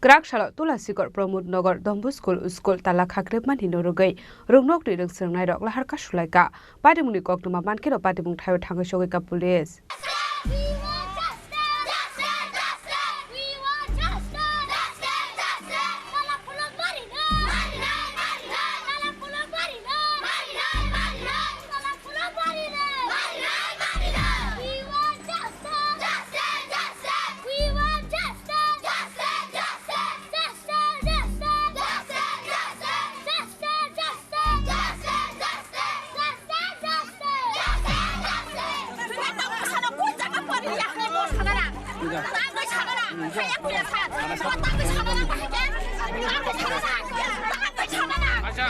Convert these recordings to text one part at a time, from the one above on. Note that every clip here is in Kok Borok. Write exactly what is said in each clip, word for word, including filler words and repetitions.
Kwrak salo Tulasikor Pramod Nagar Don Bosco School tala khakrepmani norogwi rwngnokni rwngswrwngnairok lahar kasulaikha. Patimungni koktwma mankhe no patimung thaio thangwi sogwikha police.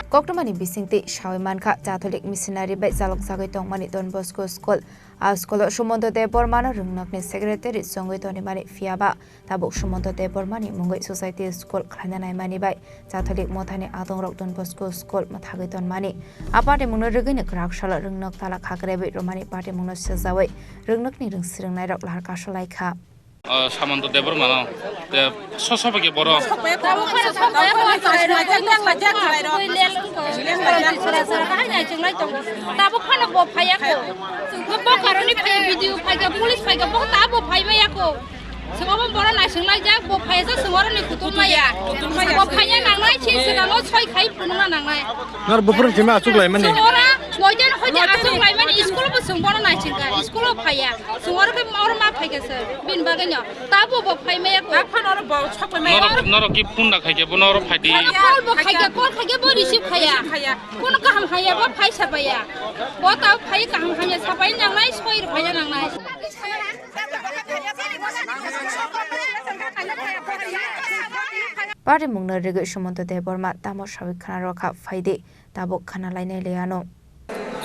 Koktwmani bisingtwi sawi mankha, Catholic missionary bai chalokjagwi tongmani Don Bosco School. A school-o Sumonto Debbarmano rwngnokni secretary chongwi tonimani, phiya ba tabuk Sumonto Debbarmani mungwi society school khlaina naimani bai Catholic mothani adongrok Don Bosco School mwthagwi tonmani. A patimungno rwgwino kwrak salo rwngnok tala khakrebwi rwmani patimungno sejawi rwngnokni rwngswrwngnairok lahar kasulaikha. O Samanto Debbarmano te soso bage boro. Tabuk phano bo phaiya ko. Bo karoni phaiya, video phaiya, police phaiya, bo tabuk phaiya ko. Sebo bo boro naising laijak, bo phaiya sa sengoro ni kutung maya. Bo phaiya nangnai, chin sengano soi khai phununa nangnai. Nor bufurung sima achuk laimani. Sengora moidan hoide achuk laimani, school bo seng boro naising ka, school bo phaiya. Sengora ke oro ma phai ka sir, bin bagwi no. Tabo bo phai maya ko. Aphano oro bo sok phai maya. Norok, norok ki phone da khai ke, bo norok phai di. Call bo khai ka, call khai ke bo receive khaya. Khaya. Kono kaham haya bo phai sa baya. Bo ta phai kaham haya sa bai nangnai, soi phai nangnai. Patimungno rwgwi Sumonto Debbarma tamo sawi khna rokha, phaidi tabuk khna lainai le ano.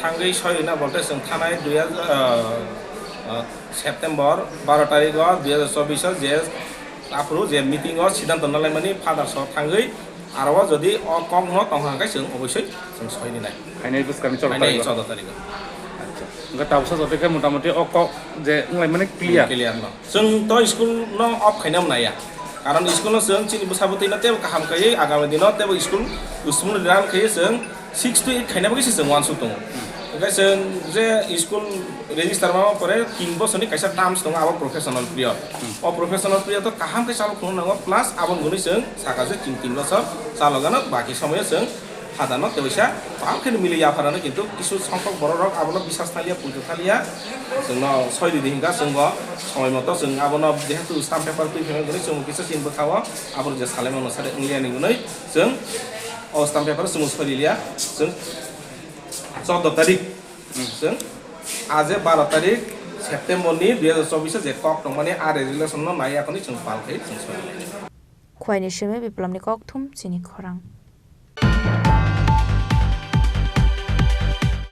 Thangwi soi rwna bolte chwng thanai dui hajar, ah, ah, September baro tarikh o dui hajar chobbish o je aphuru je meeting o siddhanto nalaimani Father so thangwi aro o jodi o kok no tongkha hwnkhe chwng obosoi chwng soi rwnai. Phainai bwskangni chordo tarikh o? Chordo tarikh o. Acha. Hwnkhe tabuksa joto khe motamoti o kok je wnglaimani clear? Clear no. Chwng to school no off khaina naya. Karon school no chwng chini bwsa bwtwi no teibo kaham khaiwi agami dino teibo school usmung run khaiwi chwng six to eight khaina bagwi se chwng uansuk tongo. Hwnkhe chwng je school register ma pore tin bosorni kaisa terms tongo, abo professional period. O professional period o kaham khe chalo phunukna nango, plus aboni hwnwi chwng saka je chwng tin bosor chalogano, baki somoyo chwng Father no teisa kaham khe mili yapharano, kintu kisu songkok borok rok abono bisas thaliya, pujo thaliya, chwngno soi ridi hinka chwngbo somoi moto chwng abono jehetu stamp paper twi phaimani hwnwi chwngbo kisa chini bwkhao aboni je salaimano sari wngliya ni hwnwi chwng o stamp paper chwngbo soi riliya. Chwng chordo tarik, chwng aje baro tarik September ni dui hajar chobbish o je kok tongmani a resolution no nai yakhoni chwng pal khai chwng soi riliya. Khwaini simi Biplomni kokthum chini khorang.